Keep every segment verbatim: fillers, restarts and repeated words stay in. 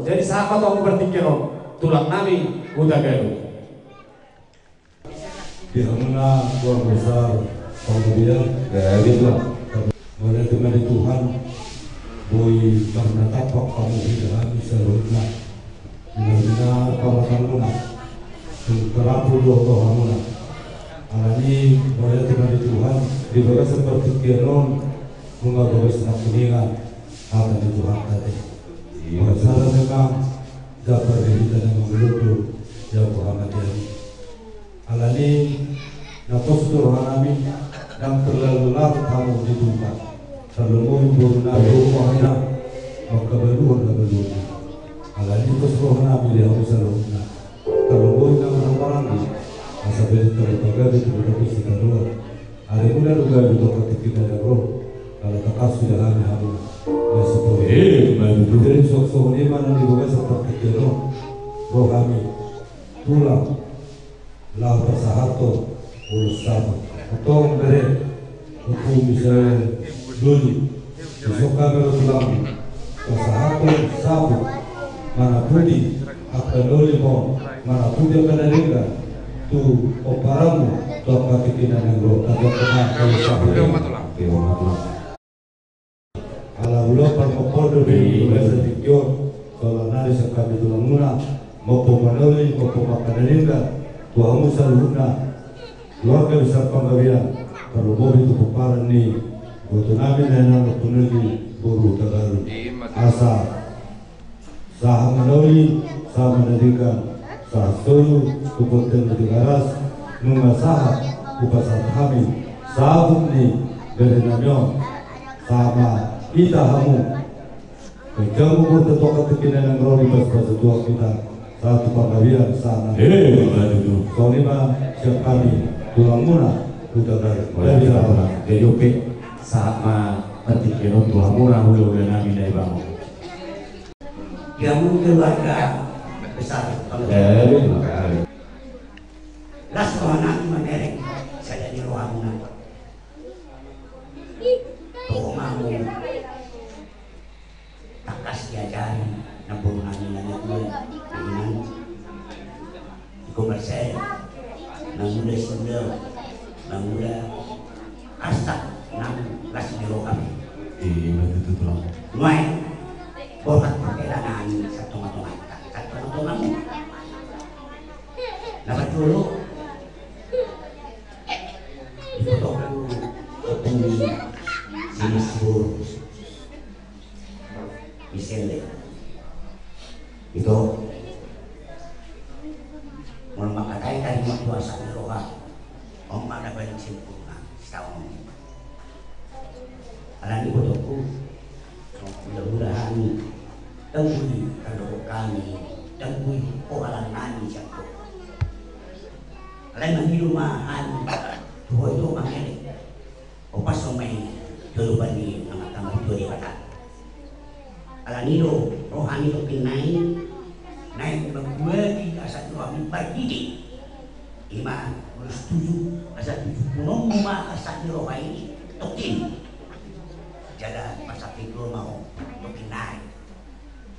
Jadi sahat ma tu hamu partingkian on, tulang nami Hutagaru. Di hamuna Tulang Besar Panggabean. Ya, gitu. Mauliate ma di Tuhan, boi marnatampak hamu di hami saluhutna. Di na pamatangmuna, tung tarapul do rohamuna. Alani mauliate ma di Tuhan, di bagasan partingkian on, nunga bagas nangkiningan hata ni Tuhanta te. Iya. Masalah memang, dapat di hita na mangulundu, jauh hamatean. Alani na pos tu rohanami, ndang terlalu larut hamu di duka. Tarlumobi borunami, rohanami, mangkabaluhon habaluhon. Alani pos rohanami di hamu saluhutna. Tarlumobi na marhahamaranggi, asa bere tarlupa gabe tu budak sitadoan. Ari muna do gabe tu angka tingki na naeng ro, ala tangkas suda hami hamu. Masih boleh. Eh, betul. Jadi suang songon i ma na di bagasan partingkian on, ro hami tulang laho pasahathon ulos saput. Antong bere, Ompu Misael Doli, dison hami ro tulang pasahathon saput, manaputi angka na uli on, manaputi angka na denggan, tu pomparanmu, tu angka tingki na naeng ro, tangkas ma ulos saput. Oke, hormat tulang. Ala ulaon parpangkohon do di bagasan tingki on, saonari sian hami tulangmuna, mamboan na uli, mamboan angka na denggan tu hamu saluhutna, keluarga besar Panggabean, tarlumobi tu pomparan ni ibotonami na inang Ompu Nelly boru Hutagalung. Asa sahat ma na uli, sahat ma na denggan, sahat solu tu bontean ni Tigaras, nunga sahat hupasahat hami saput ni berenami on, sahat ma hita hamu. Ganjang umurta tu angka tingki na naeng ro, dipasupasu Tuhan hita, sahat tu Panggabean, sahat nang. Eh, betul. Songon i ma sian hami tulangmuna Hutagalung. Jadi oke, sahat ma partingkian on tu hamuna hulahulanami na i bangun. Di hamu keluarga besar Panggabean. Eh, makasih. Las rohanami mamereng sada ni rohamuna. Toho ma hamu tangkas diajari namborunami na natua, na inang. Iko marsaya, mangula siula, mangula arsak nang las ni roha. Iya, betul, tulang. Nuaeng, borhat pake langan satonga-tonganta, satonga-tongamu. Na parjolo, ibotoku, Ompu Sinisbur. Misael. Ito. Molo mangkatai tarima tu arsak ni roha, on ma na paling sempurna sitaonon. Alani ibotoku, hula-hula hami, ndang boi tardokon hami, ndang boi hohalan hami sian ho. Alai mangido ma hami tu ho, ito, mangele. Opas songon i tu adopan ni Amanta Martua Debata. Alani do rohami tongkin nai, naeng mambuati arsak ni rohami parhite. Ima ulos tujuh, asa tujuhononmu ma arsak ni roha i tongkin. Jala pasahat do ma ho tongkin nai.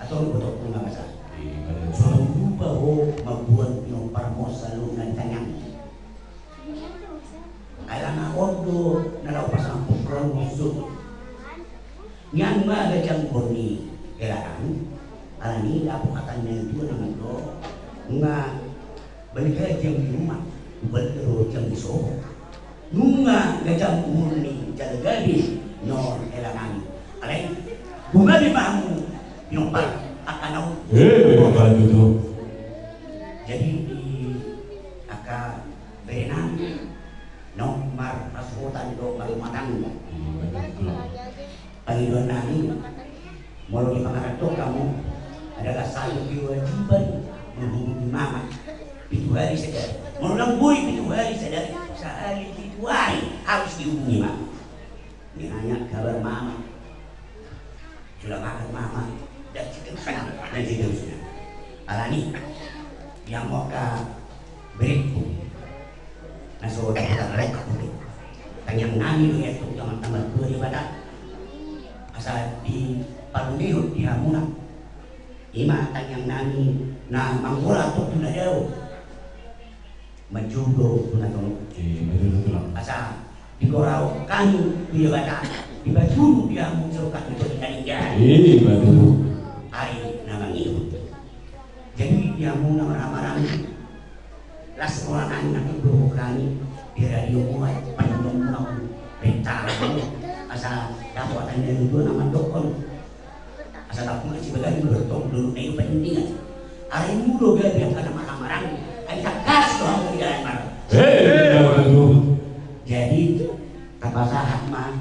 Antong ibotoku na masa. Songon rupa ho mamboan pinomparmu saluhutna di tangiangmu. Ai langa on do na laho pasampur rohangmu. Nian ma ganjang umur ni helanami. Alani dapot hata ni na tua na mandok, nunga balik ganjang di rumah, balik ganjang di soho. Nunga ganjang umur ni jala gabe nian helanami. Alai, nunga be ma hamu pinompar angka na uli. Eh, pinompar tutu. Jadi di angka berenami, naung marhasuhuton dohot marrumah tangga. Pangidoannami, molo di pangarantoan hamu, adalah satu kewajiban menghubungi mama pitu hari sehari. Molo ndang boi pitu hari sehari, sehari pitu hari harus dihubungi mama. Menanya kabar mama. Sudah makan mama, dan seterusnya, dan seterusnya. Alani, yang mau ke berikut. Na so dapat mereka putih. Tangiangnami do i tu Amanta Martua Debata. Asa dipalunihon di hamuna. Ima tangiang nami na manggola tu na dao. Manjou do tu na tongtong. Asa digora hami tu Debata, dipatudu di hamu jolo hami tu Debata. Ai na mangihut. Jadi di hamu na marhahamaranggi, las roha nami na pindohot hami di radio muna, pandohan muna, berita muna, asa dapot hami na dua na mandokkon. Asa tampuk na sibagani bertong dulu na i pandingan. Ari mudo gabe angka na marhahamaranggi, ai tangkas do hamu di dalan mar. Jadi tapasahat ma.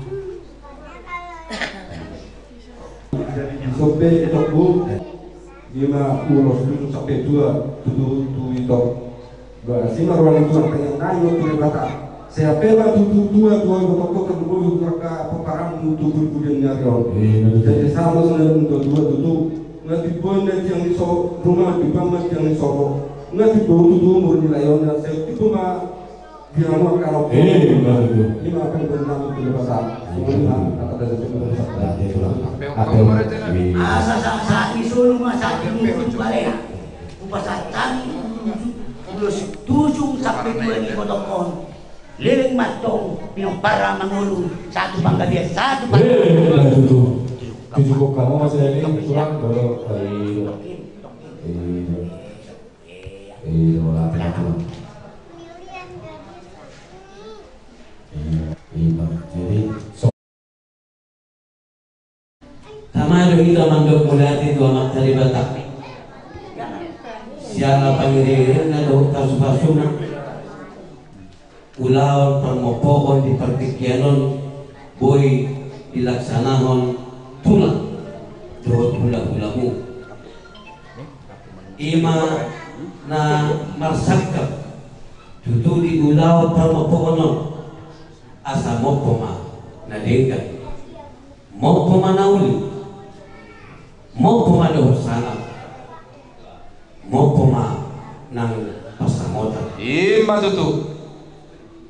Sope itokku, ima ulos tutu sampe dua tutu tu itong. Ba si ma ruang tuan tangiang nami tu Debata. Sai pe ma tutu dua dua itokku, terlebih tu angka pomparanmu tu bulan ni ari on. Jadi sama sudah dua dua tutu. Nga tibo na tiang ni so rumah tibo ma tiang ni soro. Nga tibo tutu umur ni layon na sai tibo ma. Di hamu angka na. Eh, ima tutu. Ima akan berlaku di Debata. Ima kata dari Debata. Asa sahat ni solu ma sahat ni musu tu balea. Hupasahat hami ulos tutu sampe dua ni itokku. Leleng ma antong pinompar mangolu, sahat tu panggabean, sahat tu panggabean. Eh, ima tutu. Tutu kok kamu masih ada yang kurang, baru kali. Iya. Iya, olah, olah. Iya, iya, Pak. Jadi, so- Tama do hita mandok mauliate tu Amanta Debata. Siala pangiringiringna dohot pasupasuna. Ulaon parmompoon di partingkian on boi dilaksanahon tulang dohot hulahulamu. Ima na marsangkap tutu di ulaon parmompoon on, asa mompo ma na denggan, mompo ma na uli, mompo ma dohot sangap, mompo ma nang pansamotan. Ima tutu.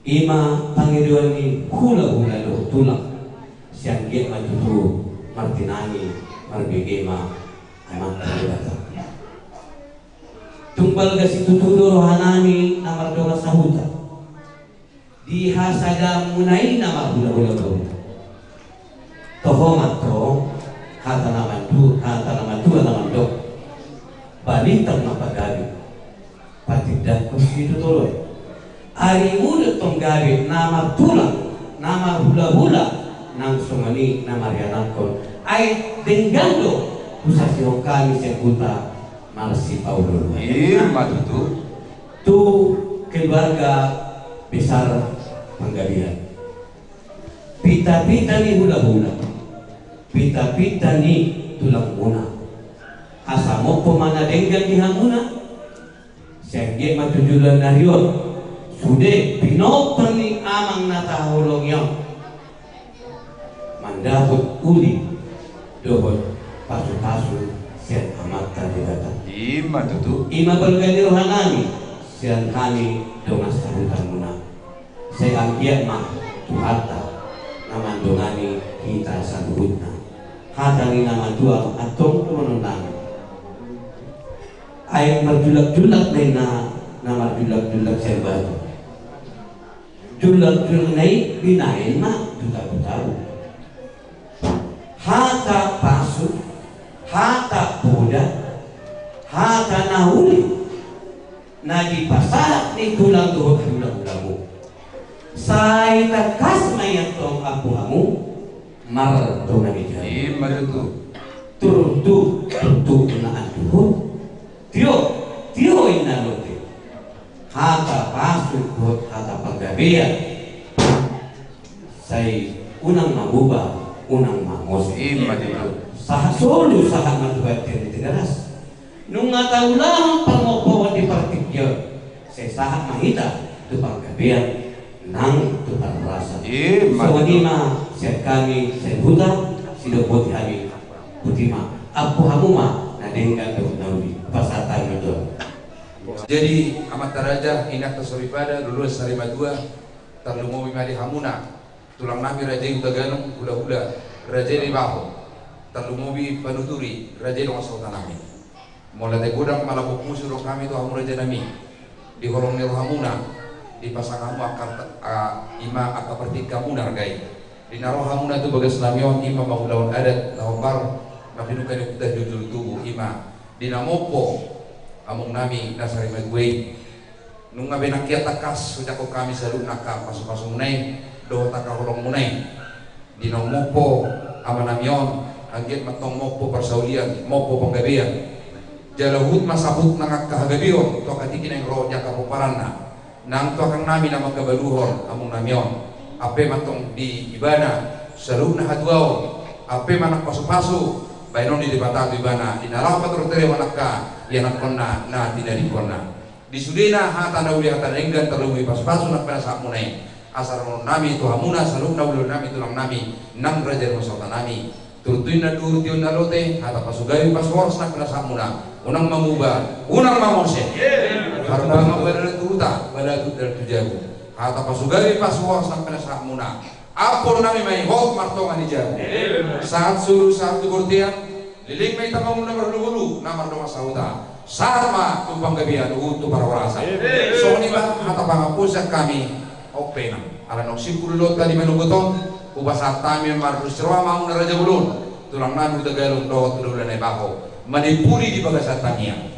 Ima pangidoan ni hulahula dohot tulang. Sai anggiat ma tutu martinangi marbege ma Amanta Debata. Tung balga situtu do rohanami na mardongan sahuta di hasadaanmuna i na marhulahula boru. Toho ma antong hata na mandu, hata na matua na mandok: Balintang ma pagabe, patindanghon situtu do. Ari muda tong gabe na martulang, na marhulahula, nang songon i na marianakhon. Ai denggan do husasihon hami sian huta marsipaolo-oloan. Ima tutu. Tu keluarga besar Panggabean. Pitapita ni hulahula, pitapita ni tulangmuna. Asa mompo ma na denggan di hamuna. Sai anggiat ma tu joloan ni ari on sude pinompar ni amang na tahaholongi on mandapot uli dohot pasupasu sian Amanta Debata. Ima tutu. Ima balga ni rohanami sian hami dongan sahutamuna. Sai anggiat ma Tuhanta na mandongani hita saluhutna. Hata ni na matua antong dohononnami. Ai marjulak-julak ma inna na marjulak-julak sian batu. Julak-julak na i binahen ma tu tabu-tabu. Hata pasu, hata poda, hata na uli na dipasahat ni tulang dohot hulahulamu. Sai tangkas ma i antong ampu hamu mardongan i jari. Ima tutu. Turtu, turtu na anduhur. Tio, tio inna lote. Hata pasu dohot hata panggabean. Sai unang mamuba, unang mangose. Ima tutu. Sahat solu, sahat ma tu bahen ni Tigaras. Nunga taulahon parmompoon di partingkian, sai sahat ma hita tu panggabean nang tu parhorasan. Ima tutu. Songon i ma sian hami sahuta, sidok boti hami. Boti ma, ampu hamu ma na denggan dohot na uli. Pasahat hami ma tutu. Jadi amanta raja, inanta soripada, luluan sarimatua, tarlumobi ma di hamuna tulang nami raja i Hutagalung, hulahula raja i Limaho, tarlumobi panuturi raja i dongan sahuta nami. Molo ate godang malambok musu rohanami tu hamu rajanami, di holong ni rohamuna, dipasahat hamu angka, a, ima angka partingkianmuna arga i. Di na ro hamuna tu bagas nami on, ima ma ulaon adat na hombar, na pinungka ni huta jujur tubuh, ima di na mompo amungnami na sarimatua i. Nunga be nangkin tangkas hujangkon hami saluhutna angka pasupasumuna i dohot angka holongmuna i. Di na mompo amanami on, anggiat ma tong mompo parsaulian, mompo panggabean. Jala huhut ma saput nang angka hagabeon tu angka tingki naeng ro di angka pomparanna. Nang tu angkangnami na mangkabaluhon amungnami on, ampe ma tong di ibana saluhutna hatuaon, ampe ma nang pasupasu bahenon ni Debata tu ibana di na laho patortorehon angka ianakkonna na tinadingkonna. Di sudena hata na uli, hata na denggan, tarlumobi pasupasu nang pinasahatmuna i, asa dohononnami tu hamuna saluhutna ulaonnami, tulangnami nang raja ni sahutanami. Turtu i na duhut, tion na lote, hata pasugawi pasuhoras nang pinasahatmuna. Unang manguba, unang mangose. Harbangan balatuk tu huta, balatuk dalan tu jabu. Hata pasugawi pasuhoras nang pinasahatmuna. Ampuonnami ma i, hot martonga ni jabu. Sahat solu, sahat tu bontean. Leleng ma hita mangolu na marhuluhulu, na mardongan sahuta. Sahat ma tu panggabean, huhut tu parhorasan. Songon i ma hata pangampuon sian hami. Ope nang, ala naung simpul ulaonta di manogot on, hupasahat hami mardos ni roha ma hamu na raja bolon, tulangnami Hutagalung dohot Hutaula Naibaho, manimpuli di bagasan tangiang.